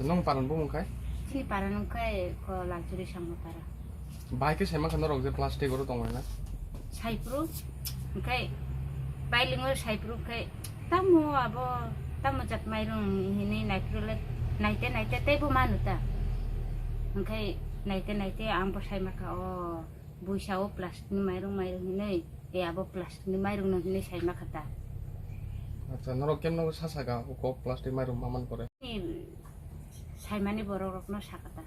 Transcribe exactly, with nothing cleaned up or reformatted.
Nong paran bumung khai? Chini paran wngkhe ko Lalchuri Sangma para. Bahai khe saima kha norok je plastic oro tongmani na? Saipru, hwnkhe bailingo saipru khe tamo abo tamo jat mairung hinwi naiprule naite naite teibo manu ta. Hwnkhe naite naite ang bo saima kha o buisa o plastic ni mairung mairung hinwi e abo plastic ni mairung no hinwi saima kha ta. Acha, norok kemno sasaka uko plastic mairung maman pore? Ni saimani borok rokno sakata.